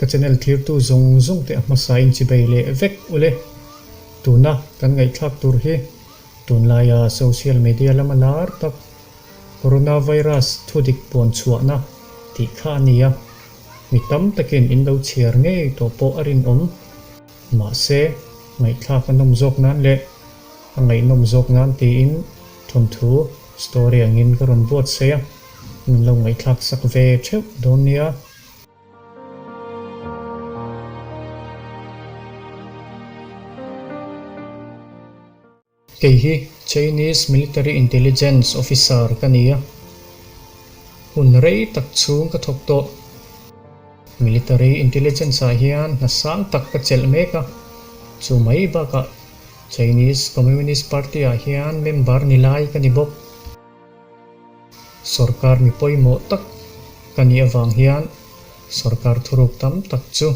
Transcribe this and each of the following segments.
Ka channel thirtu zawng zawng te a hmasa in chibei leh vek ule. Tuna kan ngaihthlak tur hi tunlaia social media lama lar tak Coronavirus thudik puan chhuahna tih kha a ni a, mi tam takin in lo chhiar ngei tawh pawh a rinawm. Mahse, ngaihthlak a nawm zawk nan leh a ngaihnawm zawk nan tiin thawnthu story angin ka rawn buatsaih a, min lo ngaihthlak sak ve theuh dawn nia. Kei hi Chinese Military Intelligence Officer ka ni a, hun rei tak chhung ka thawk tawh. Military Intelligence ah hian hna sang tak ka chelh mek a, chu mai bakah Chinese Communist Party ah hian member ni lai ka ni bawk. Sorkar mi pawimawh tak ka nih avang hian sorkar thuruk tam tak chu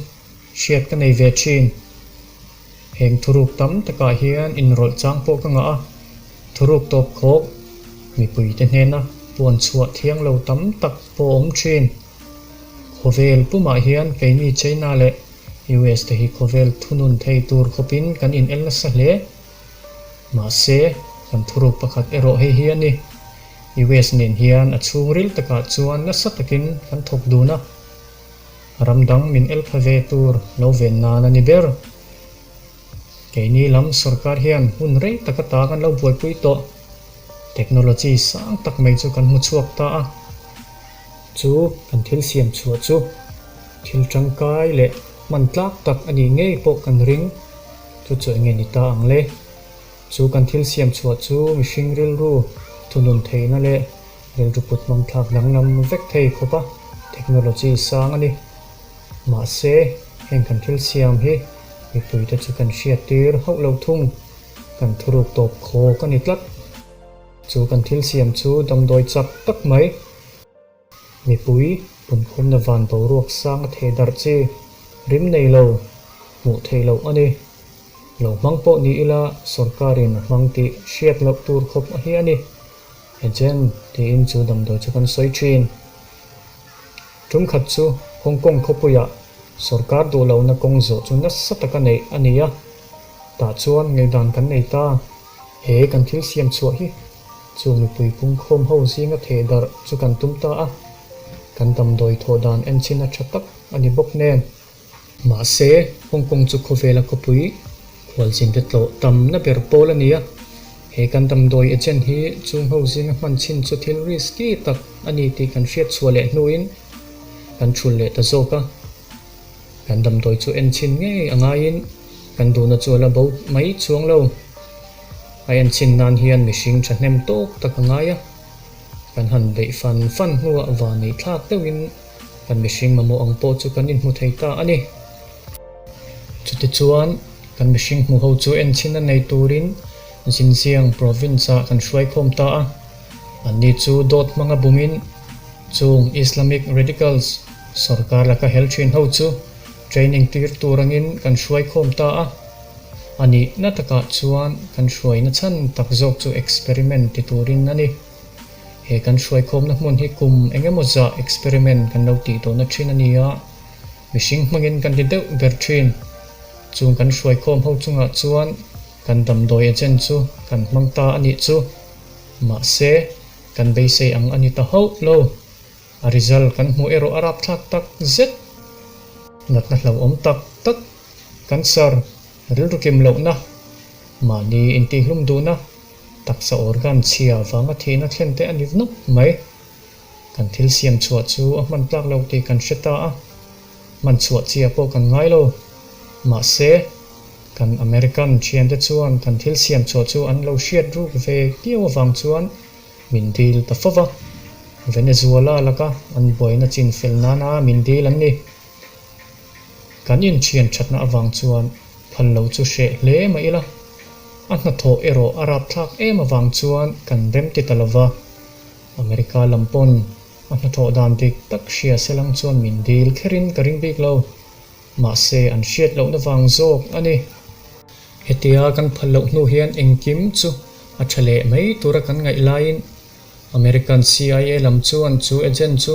hriat ka nei ve thin. Heng thuruk tam takah hian inrawlh chang pawh ka ngah a, thuruk tawp khawk mipuite hnena puan chhuah thiang lo tam tak pawh a awm thin. Khawvel pumah hian keini China leh US te hi khawvel thunun thei tur khawpin kan inel nasa hle. Mahse, kan thuruk pakhat erawh hei hi a ni. US nen hian a chhungril takah chuan nasa takin kan thawk dun a, ram dang min el pha ve tur lo ven nan a ni ber. Keini lam sorkar hian hun rei tak ata kan lo buaipui tawh. Technology sang tak mai chu kan hmu chhuak ta a. Chu kan thil siam chhuah chu thil tangkai leh hman tlak tak a nih ngei pawh kan ring. Chu chu enge ni ta ang le? Chu kan thil siam chhuah chu mihring rilru thunun theihna leh rilru put hmangthlak danglam vek thei khawp a technology sang a ni. Mahse, heng kan thil siam hi mipuite chu kan hriat tir hauh lo thung. Kan thuruk tawp khawk a ni tlat. Chu kan thil siam chu damdawi chak tak mai. Mipui punkhawmna van boruak sang a theh darh chi, rim nei lo, hmuh theih loh a ni. Lo hmang pawh ni ila sorkarin a hmang tih hriat loh tur khawp a hi a ni. Agent tiin chu damdawi chu kan sawi thin. Tum khat chu Hong Kong khawpuiah sorkar duh lohna kawng zawh chu nasa taka neih a ni a, tah chuan ngaihdan kan nei ta. He kan thil siam chhuah hi chu mipui pungkhawm ho zinga theh darh chu kan tum ta a, kan damdawi thawh dan enchhin a tha tak a ni bawk nen. Mahse, Hong Kong chu khawvela khawpui khualzinte tlawh tamna ber pawl a ni a, he kan damdawi agent hi chung ho zinga hman chhin chu thil risky tak a ni tih kan hriat chhuah leh hnuin kan thul leh ta zawk a. Kan damdawi chu en chhin ngei a ngaiin kan duhna chu a la bo mai chuang lo. A en chhin nan hian mihring thahnem tawk tak a ngai a, kan han beih fan fan hnuah vanei thlak deuhin kan mihring mamawh ang pawh chu kan inhmu thei ta a ni. Chutichuan, kan mihring hmu ho chu en chhin a nei turin Xinjiang province-ah kan hruaikhawm ta a. Anni chu dawt hmanga bumin chung Islamic radicals sorkar laka hel thin ho chu training tir tur angin kan hruaikhawm ta a. A nihna takah chuan kan hruaina chhan tak zawk chu experiment ti turin a ni. He kan hruaikhawmna hmun hi kum eng emaw zah experiment kan lo tih tawhna thin a ni a, mihring hmangin kan ti deuh ber thin. Chung kan hruaikhawm ho chungah chuan kan damdawi agent chu kan hmang ta a nih chu. Mahse, kan beisei ang a ni ta hauh lo. A result kan hmuh erawh a rapthlak tak zet. Natna hlauhawm tak tak, cancer, rilru kim lohna, mahni intihhlum duhna, Taksa organ chhia vanga thihna thlen te a ni nawk mai. Kan thil siam chhuah chu a hman tlak lo tih kan hre ta a, hman chhuah chia pawh kan ngai lo. Mahse, kan American thiante chuan kan thil siam chhuah chu an lo hriat ruk ve kiau avang chuan min dil ta fo va. Venezuela laka an buaina chin fel nana min dil an ni. Kan inthian thatna avang chuan phal lo chu hreh hle mah ila, a hnathawh erawh a rapthlak em avang chuan kan rem ti ta lova. America lam pawn a hnathawh dan dik tak hria selang chuan min dil kherin ka ring bik lo. Mahse an hriat lohna vang zawk a ni. Hetia kan phal loh hnu hian engkim chu a tha leh mai tura kan ngaih laiin American CIA lam chuan chu agent chu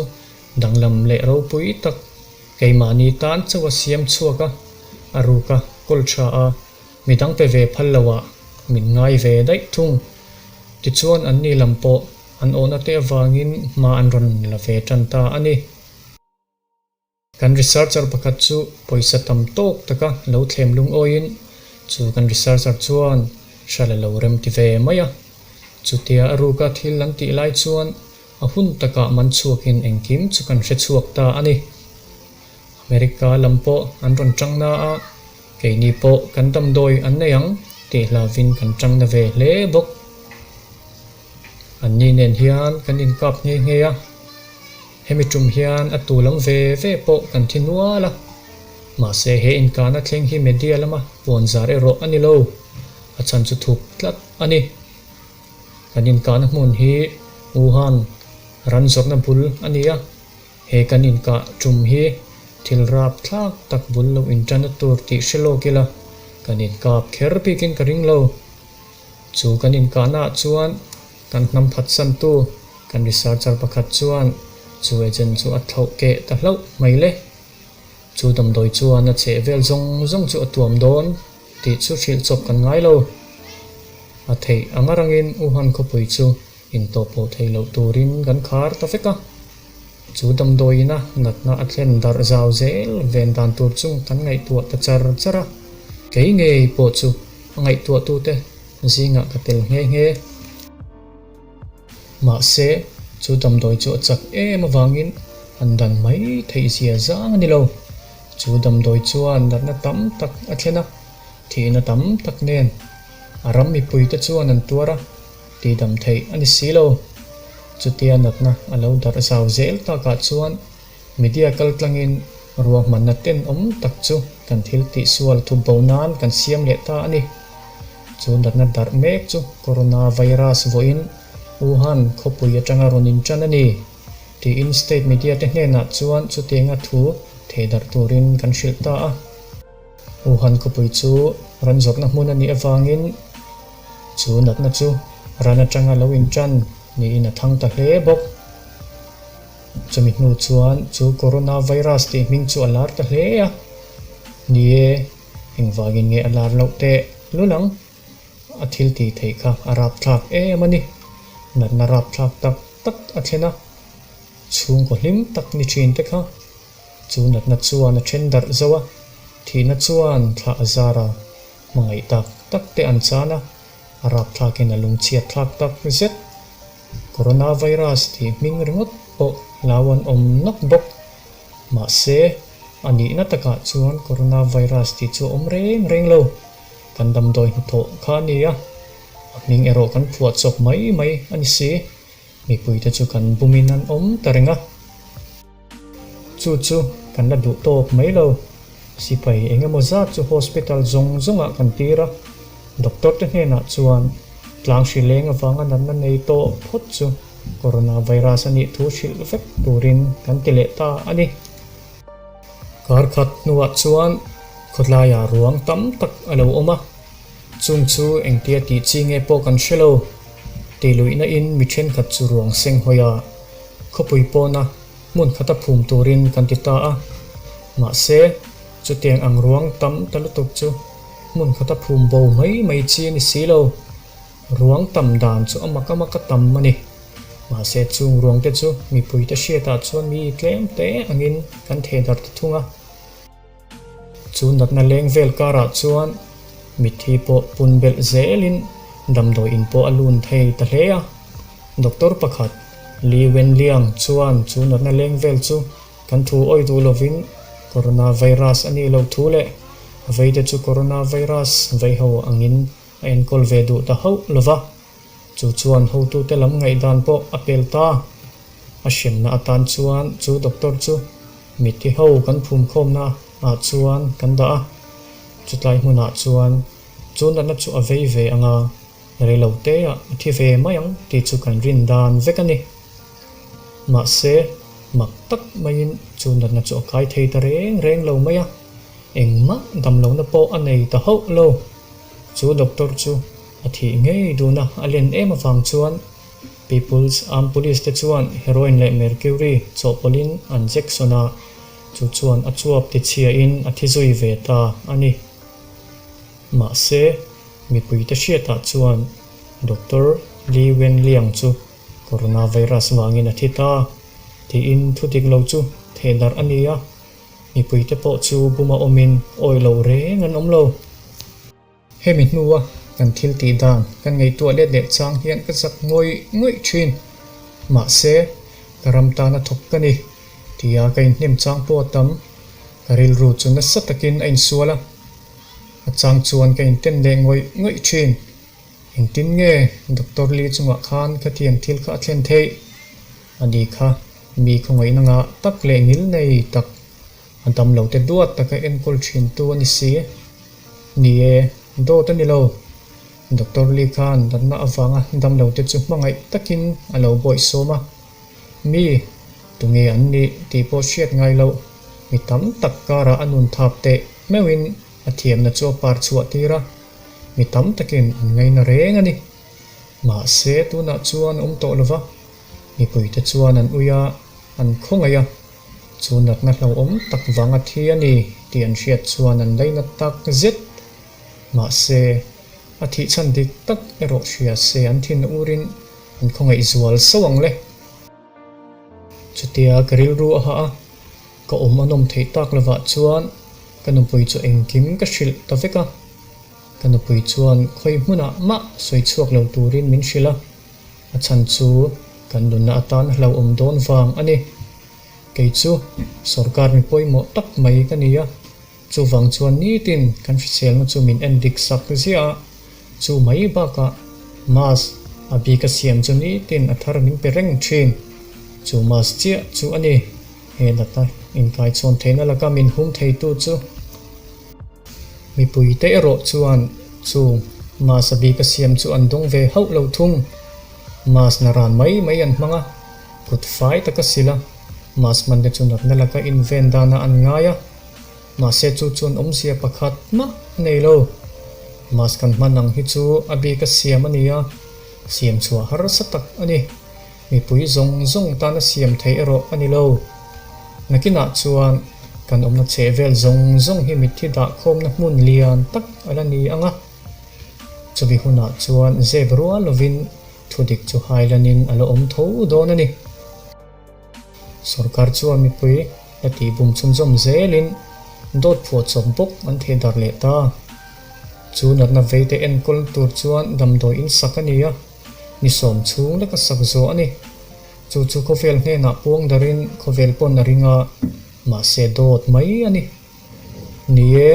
danglam leh ropui tak. Keimahni tan chauh a siam chhuak a, a ruk a, kawl tha a, midang pe ve phal lo ah min ngai ve daih thung. Tichuan anni lam pawh an awhna te avangin hma an rawn la ve tan ta a ni. Kan researcher pakhat chu pawisa tam tawk taka lo thlem lungawiin chu kan researcher chuan hral a lo rem ti ve mai a. Chutia a ruka thil an tih lai chuan a hun takah man chhuakin engkim chu kan hre chhuak ta a ni. America lam pawh an rawn tang na a, keini pawh kan damdawi an nei ang tih hlavin kan tang na ve hle bawk. Anni nen hian kan inkap nghe nghe a. Hemi tum hian a tu lam ve ve pawh kan thi nual a, mahse he inkahna thleng hi media lama puan zar erawh a ni lo, a chhan chu thup tlat a ni. Kan inkahna hmun hi Wuhan ran zawrhna bul a ni a, he kan inkah tum hi thil rap thlak tak bul lo inṭanna tur tih hre lawk ila kan inkap kher bikin ka ring lo. Chu kan inkahnaah chuan kan hnam phatsantu kan researcher pakhat chuan chu agent chu a thlauh keh ta hlauh mai le. Chu damdawi chuan a cheh vel zawng zawng chu a tuam dawn tih chu hrilh chawp kan ngai lo. A theih anga rangin Wuhan khawpui chu intawhpawh theih loh turin kan khar ta vek a. Chu damdawiina natna a thlen darh zau zel ven dan tur chu kan ngaihtuah ta char char a. Kei ngei pawh chu a ngaihtuahtute zingah ka tel nghe nghe. Mahse, chu damdawi chu a chak em avangin an dan mai theih zia zang a ni lo. Chu damdawi chuan natna tam tak a thlen a, thihna tam tak nen a ram mipuite chuan an tuar a, tihdam theih a ni si lo. Chutia natna a lo darh zau zel takah chuan media kaltlangin ruahmanna tenawm tak chu kan thil tihsual thup bo nan kan siam leh ta a ni. Chu natna darh mek chu Corona virus vawiin Wuhan khawpui atanga rawn intan a ni, tiin state media te hnenah chuan chutianga thu thehdarh turin kan hrilh ta a. Wuhan khawpui chu ran zawrhna hmun a nih avangin chu natna chu ran atanga lo intan niin a thang ta hle bawk. Chumi hnu chuan chu Corona virus tih hming chu a lar ta hle a. Ni e, engvangin nge a lar loh teh lul ang? A thil tih theih kha a rapthlak em a ni. Natna rapthlak tak tak a thlen a, chhungkaw hlim tak ni thin te kha chu natna chuan a then darh zo a, thihna chuan thlah a zar a, hmangaih tak tak te an chan a, a rapthlakin a lungchhiat thlak tak zet. Coronavirus tih hming ringawt pawh hlau an awm nawk bawk. Mahse, a nihna takah chuan coronavirus tih chu a awm reng reng lo. Kan damdawi hnathawh kha a ni a, a hming erawh kan phuah chawp mai mai a ni si. Mipuite chu kan bumin an awm ta reng a. Chu chu kan la duh tawk mai lo. Sipai eng emaw zat chu hospital zawng zawngah kan tir a, doctor te hnenah chuan tlang hri leng avanga natna nei tawh phawt chu coronavirus a nih thu hrilh vek turin kan ti leh ta a ni. Kar khat hnuah chuan khawtlaiah ruang tam tak a lo awm a, chung chu engtia tih chi nge pawh kan hre lo. Tihluihna in mi thenkhat chu ruang seng hawi a, khawpui pawna hmun khata phum turin kan ti ta a. Mahse, chutiang ang ruang tam ta lutuk chu hmun khata phum bo mai mai chi a ni si lo. Ruang tam dan chu a mak a mak a tam a ni. Mahse, chung ruang te chu mipuite hriatah chuan mi tlem te angin kan theh darh ta thung a. Chu natna leng vel karah chuan mitthi pawh pun belh zelin damdawi in pawh a lun thei ta hle a. Doctor pakhat, Li Wenliang chuan chu natna leng vel chu kan thu awih duh lovin coronavirus a nih loh thu leh a veite chu coronavirus veiho angin a enkawl ve duh ta hauh lova. Chu chuan hotute lam ngaihdan pawh a pel ta. A hremna atan chuan chu doctor chu mitthi ho kan phumkhawmna ah chuan kan dah a, chutlai hmunah chuan chu natna chu a vei ve ang a, reilo te ah a thi ve mai ang tih chu kan rin dan vek a ni. Mahse, mak tak maiin chu natna chu a kai thei ta reng reng lo mai a, engmah damlohna pawh a nei ta hauh lo. Chu doctor chu a thih ngei duhna a len em avang chuan People's Armed Police te chuan heroin leh mercury chawhpawlhin an Jackson a. Chu chuan a chuap tichhiain a thi zui ve ta a ni. Mahse, mipuite hriatah chuan Doctor Li Wenliang chu Coronavirus vangin a thi ta tiin thu dik lo chu thehdarh a ni a, mipuite pawh chu buma awmin awih loh reng an awm lo. Hemi hnua kan thil tih dan kan ngaihtuah let leh chang hian ka zak ngawih ngawih thin. Mahse, ka ram tana thawk ka ni tia ka inhnem chang pawh a tam. Ka rilru chu nasa takin a insual a, a chang chuan ka inten leh ngawih ngawih thin. Engtin nge Doctor Lee chungah khan khatiang thil kha a thlen theih? Ani kha mi khawngaihna ngah tak leh ngil nei tak A dam lo te duat taka enkawl thin tu a ni si. Ni e, dawt a ni lo. Doctor Lee khan natna avanga dam lo te chu hmangaih takin a lo bawih sawm a. Mi, tunge an nih tih pawh hriat ngai loh, mi tam tak karah a nun thap teh meuhin a thiamna chu a par chhuah tir a, mi tam takin an ngaina reng a ni. Mahse, tunah chuan a awm tawh lo va, mipuite chuan an ui a, an khawngaih a. Chu natna hlauhawm tak vang a thi a ni tih an hriat chuan an lainat tak zet. Mahse, a thih chhan dik tak erawh hria se an thin urin an khawngaih zual sauh ang le. Chutia ka rilru a hah a, ka awm a nawm theih tak lovah chuan ka nupui chu engkim ka hrilh ta vek a. Ka nupui chuan khawi hmunah mah sawi chhuak lo turin min hrilh a, a chhan chu kan nunna atan hlauhawm dawn vang a ni. Kei chu sorkar mi pawimawh tak mai ka ni a, chuvang chuan nitin kan hriselna chu min en dik sak ziah a, chu mai bakah mask a bika siam chu nitin a thar min pe reng thin. Chu mask chiah chu a ni, he natna inkaichhawn theihna laka min hum theitu chu. Mipuite erawh chuan chu mask a bika siam chu an dawng ve hauh lo thung. Mask na ran mai mai an hmang a. Kut fai taka sil a, mask hmante chu natna laka inven danah an ngai a, mahse chu chuan awmzia pakhat mah a nei lo. Mask kan hman ang hi chu a bika siam a ni a, siam chhuah harsa tak a ni. Mipui zawng zawng tana siam theih erawh a ni lo. Nakinah chuan kan awmna chheh vel zawng zawng hi mitthi dahkhawmna hmun lian tak a la ni ang a, chumi hunah chuan zep rual lovin Thudik chu hailanin a la awm tho dawn a ni. Sorkar chuan mipui la tihbum chhunzawm zelin dawt phuahchawp bawk an theh darh leh ta. Chu natna veite enkawl tur chuan damdawi in sak a ni a, ni sawm chhung leka sak zawh a ni. Chu chu khawvel hnenah puang darin khawvel pawn a ring a, mahse dawt mai a ni. Ni e,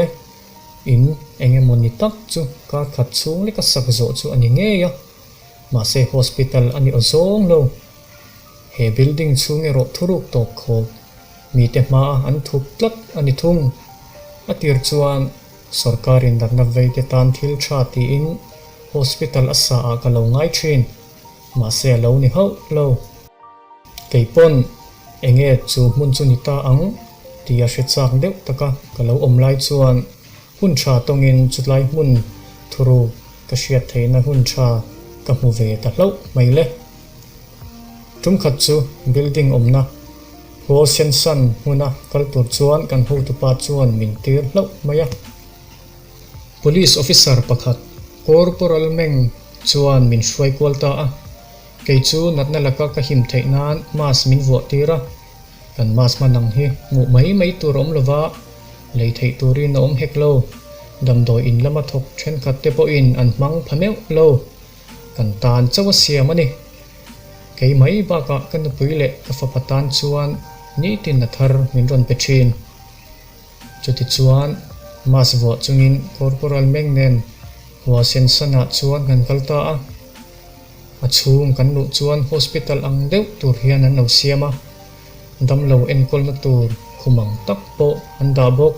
in eng emaw ni tak chu kar khat chhung leka sak zawh chu a ni ngei a. Mahse hospital a ni aw zawng lo. He building chhung erawh thuruk tawp khawp mite hmaa an thup tlat a ni thung. A tir chuan sorkarin natna veite tan thil tha tiin hospital a sa ah ka lo ngai thin. Mahse a lo ni hauh lo. Kei pawn enge chu hmun chu ni ta ang tih a hre chak deuh taka ka lo awm lai chuan Hun tha tawngin chutlai hmun thuruk ka hriat theihna hun tha ka hmu ve ta hlauh mai le. Tum khat chu building awmna Huo Sensan hmuna kal tur chuan kan hotupa chuan min tir hlauh mai a. Police officer pakhat Corporal Meng chuan min hruai kual ta a, kei chu natna laka ka him theih nan mask min vuah tir a. Kan mask hman ang hi hmuh mai mai tur a awm lova, lei theih turin a awm hek lo. Damdawi in lama thawk thenkhat te pawhin an hmang pha meuh lo. Kan tan chauh a siam a ni. Kei mai bakah ka nupui leh ka fapa tan chuan nitin a thar min rawn pe thin. Chutichuan mask vuah chungin Corporal Meng nen Hua Sensanah chuan kan kal ta a. A chhung kan luh chuan hospital ang deuh tur hian an lo siam a, damlo enkawlna tur khum ang tak pawh an dah bawk.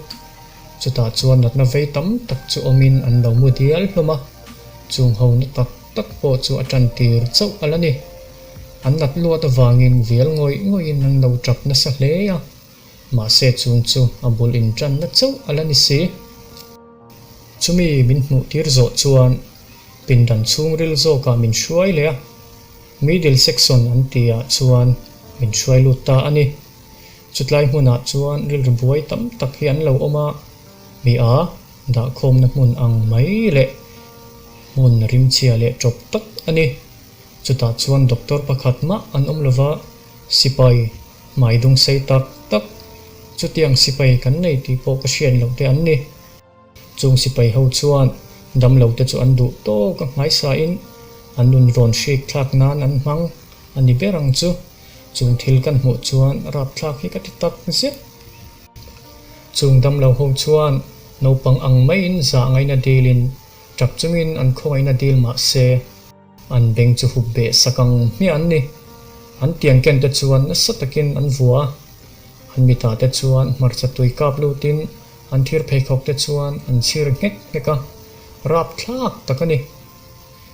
Chutah chuan natna vei tam tak chu awmin an lo mu dial hlawm a, chung ho na tak tak pawh chu a tan tir chauh a la ni. An nat luat avangin vial ngawih ngawihin an lo tap nasa hle a, mahse chung chu a bul intanna chauh a la ni si. Chumi min hmuh tir zawh chuan Pindan chhungril zawkah min hruai leh a, middle section an tihah chuan min hruai lut ta a ni. Chutlai hmunah chuan rilru buai tam tak hi an lo awm a, mi a dahkhawmna hmun ang mai leh hmun rimchhia leh ṭawp tak a ni. Chutah chuan doctor pakhat mah an awm lova, sipai hmai dung sei tak tak, chutiang sipai kan nei tih pawh ka hriat loh te an ni. Chung sipai ho chuan damlo te chu an duh tawk a hmaisain an nun rawn hrik thlak nan an hmang a ni ber ang chu. Chung thil kan hmuh chuan rapthlak hi ka ti tak zet. Chung damlo ho chuan naupang ang maiin zah ngaina dilin tap chungin an khawngaihna dil mah se an beng chu hup beh sak ang hmiah an ni. An tiang ken te chuan nasa takin an vua a, an mitah te chuan hmarcha tui kap lutin An thir pheikhawk te chuan an chhir nghek nghek a, rapthlak tak a ni.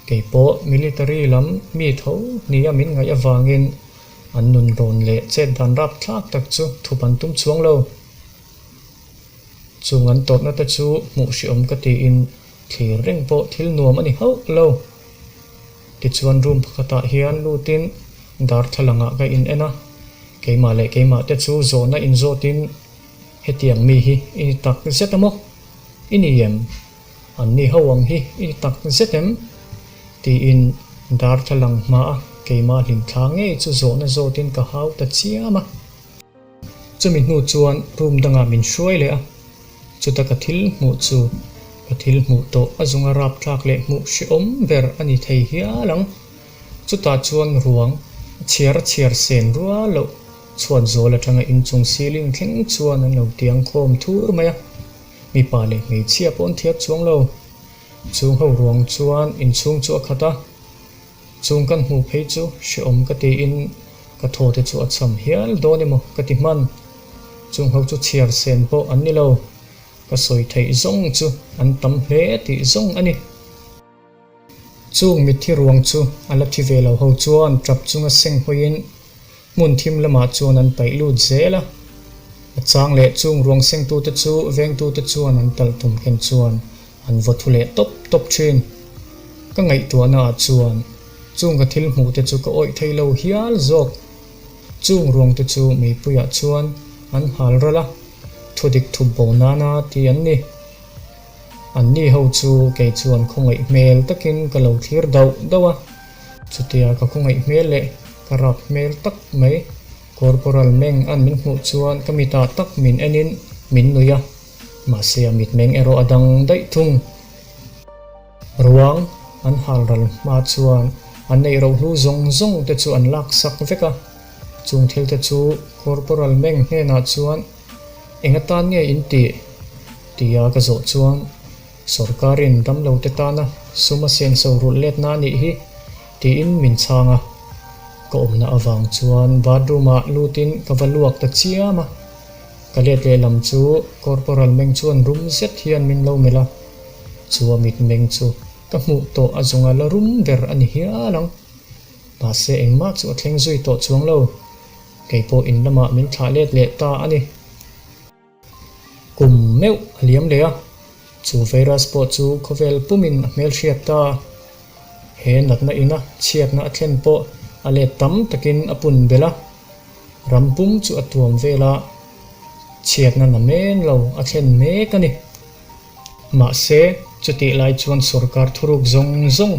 Kei pawh military lam mi tho nia min ngaih avangin an nun rawn leh chet dan rapthlak tak chu thup an tum chuang lo. Chung an tawrhna te chu hmuh hriawm ka tiin thlir reng pawh thil nuam a ni hauh lo. Tichuan room pakhatah hian lutin darthlalangah ka in en a, keimah leh keimah te chu zawhna inzawtin Hetiang mi hi i ni tak zet a maw? I ni em? An ni ho ang hi i ni tak zet em? Tiin darthlalang hmaa keimah hlimthla ngei chu zawhna zawtin ka hau ta chiam a. Chumi hnu chuan room dangah min hruai leh a, chuta ka thil hmuh chu ka thil hmuh tawh a zunga rapthlak leh hmuh hrehawm ber a ni thei hial ang. Chutah chuan ruang a chhiar a chhiar sen rual loh. Chhuat zawl atanga inchung ceiling thleng chuan an lo tiang khawm thur mai a, mipa leh hmeichhia pawh an thiar chuang lo. Chung ho ruang chuan inchhung chu a khat a, chung kan hmuh phei chu hrehawm ka tiin ka thaw te chu a cham hial dawn emaw ka ti hman. Chung ho chu chhiar sen pawh an ni lo, ka sawi theih zawng chu an tam hle tih zawng a ni. Chung mitthi ruang chu a la thi ve lo ho chuan tap chunga seng hawiin hmun thim lamah chuan an paih lut zel a. A chang leh chung ruang sengtute chu vengtute chuan an talh tum ken chuan an vaw thu leh tawp tawp thin. Ka ngaihtuahna ah chuan chung ka thil hmuh te chu ka awih thei lo hial zawk. Chung ruang te chu meipuiah chuan an hal ral a, thudik thup bo nana ti an ni. Anni ho chu kei chuan khawngaih hmel takin ka lo thlir dauh dauh a, chutia ka khawngaih hmel leh ka rap hmel tak mai Corporal Meng an min hmuh chuan ka mitah tak min enin min nuih a, mahse a mitmeng erawh a dang daih thung. Ruang an hal ral hma chuan an neih rohlu zawng zawng te chu an lak sak vek a, chung thil te chu Corporal Meng hnenah chuan Eng atan nge in tih? tia ka zawh chuan Sawrkarin damlo te tana sum a senso rulh letna a nih hi tiin min chhang a. Ka awmna avang chuan bathroom ah lutin ka va luak ta chiam a. Ka let lehlam chu Corporal meng chuan rum zet hian min lo melh a, chu a mitmeng chu ka hmuh tawh a zunga la rum ber a ni hial ang. Mahse engmah chu a thleng zui tawh chuang lo. Kei pawh in lamah min thlah let leh ta a ni. Kum meuh a liam leh a, chu virus pawh chu khawvel pumin a hmelhriat ta. He natna ina chhiatna a thlen pawh a let tam takin a pun belh a, ram pum chu a tuam vel a, chhiatna na men lo a thlen mek a ni. Mahse, chutih lai chuan sorkar thuruk zawng zawng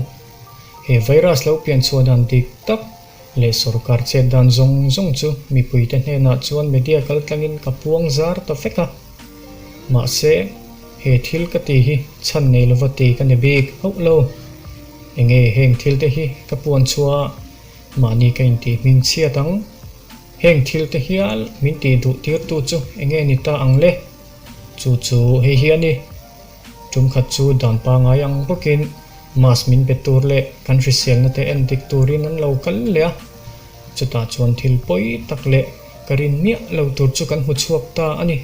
he virus lo pian chhuah dan dik tak leh sorkar chet dan zawng zawng chu mipuite hnenah chuan media kaltlangin ka puang zar ta vek a. Mahse, he thil ka ti hi chhan nei lova ti ka ni bik hauh lo. Enge heng thil te hi ka puan chhuah a, mahni ka intih hming chhiat ang? Heng thil te hial min tih duh tirtu chu enge ni ta ang le? Chu chu hei hi a ni. Tum khat chu dan pangai ang bawkin mask min pe tur leh kan hriselna te en dik turin an lo kal leh a. Chutah chuan thil pawi tak leh ka rin miah lo tur chu kan hmu chhuak ta a ni.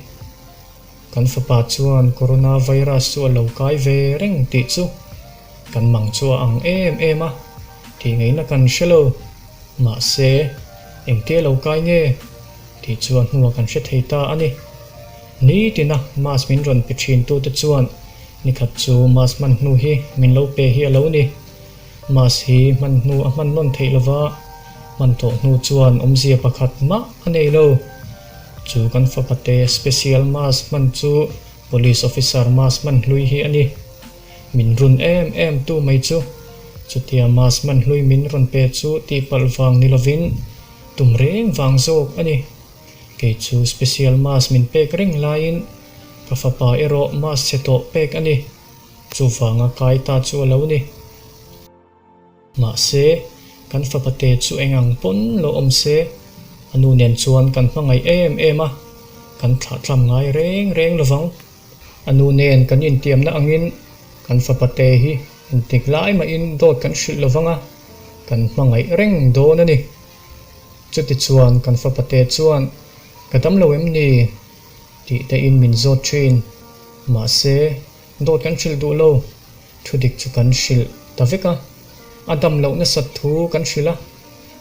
Kan fapa chuan corona virus chu a lo kai ve reng tih chu kan mang chu a ang em em a, tih ngaihna kan hre lo. Mahse, engtia lo kai nge? Tih chu a hnuah kan hre thei ta a ni. Nitina mask min rawn pe thin tute chuan nikhat chu mask hman hnu hi min lo pe hi a lo ni. Mask hi hman hnu a hman nawn theih lova, hman tawh hnu chuan awmzia pakhat mah a nei lo. Chu kan fapate special mask hman chu Police officer mask hman hlui hi a ni. Min run em em tu mai chu. Chutia mask hman hlui min rawn pe chu tihpalh vang ni lovin tum reng vang zawk a ni. Kei chu special mask min pek reng laiin ka fapa erawh mask chhe tawh pek a ni. Chuvanga kai ta chu a lo ni. Mahse, kan fapate chu eng ang pawn lo awm se, a nu nen chuan kan hmangaih em em a, kan thlahtlam ngai reng reng lovang. A nu nen kan intiamna angin kan fapate hi intik lai mahin dawt kan hrilh lovang a, kan hmangaih reng dawn a ni. Chutichuan kan fapate chuan, Ka dam lo em ni? tih tein min zawt thin. Mahse, dawt kan hrilh duh lo. Thu dik chu kan hrilh ta vek a, a dam loh nasat thu kan hrilh a,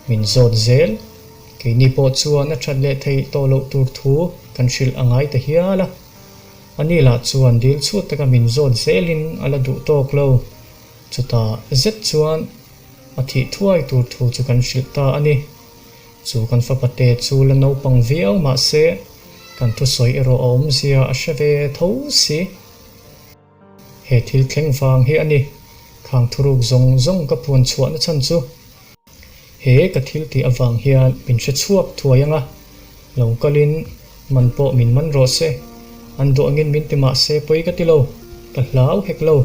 min zawt zel. Keini pawh chuan a that leh theih tawh loh tur thu kan hrilh a ngai ta hial a. Ani lah chuan dil chhut taka min zawt zelin a la duh tawk lo. Chutah zet chuan a thih thuai tur thu chu kan hrilh ta a ni. Chu kan fapate chu la naupang viau mah se, kan thusawi erawh a awmzia a hre ve tho si. He thil thleng vang hi a ni, khang thuruk zawng zawng ka puan chhuahna chhan chu. He ka thil tih avang hian min hre chhuak thuai ang a, lo kalin man pawh min man rawh se, an duh angin min ti mah se pawi ka ti lo, ka hlau hek lo.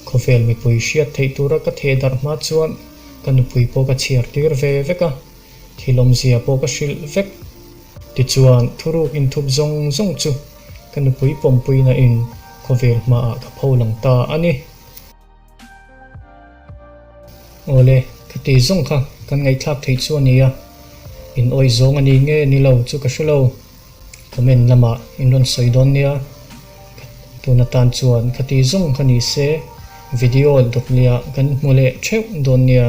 Khawvel mipui hriat theih tura ka theh darh hma chuan ka nupui pawh ka chhiar tir ve vek a, thil awmzia pawh ka hrilh vek. Tichuan thuruk inthup zawng zawng chu Ka nupui pawmpuina in khawvel hmaah ka pho lang ta a ni. Awle, ka ti zawng kha kan ngaihthlak theih chu a ni a, in awih zawng a ni nge ni lo chu ka hre lo. Comment lamah in rawn sawi dawn nia. Tun atan chuan ka ti zawng kha ni se, video dawt leh ah kan hmu leh theuh dawn nia.